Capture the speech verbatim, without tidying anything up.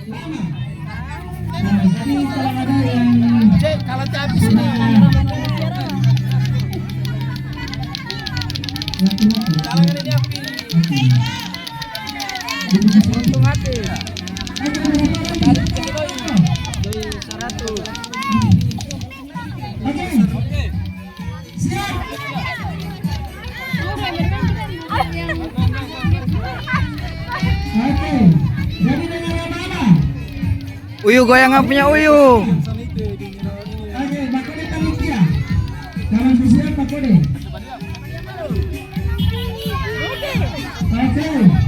Nah, jadi kalau ada yang Cek, kalau habis ini. Jangan ada di api. Untung hati. Dari kilo ini. Dari seratus. Oke. Siap. Oke. Jadi dengan lama-lama. Uyu goyang, punya Uyu. Oke, bakode panitia. Kalau siap bakode. Oke.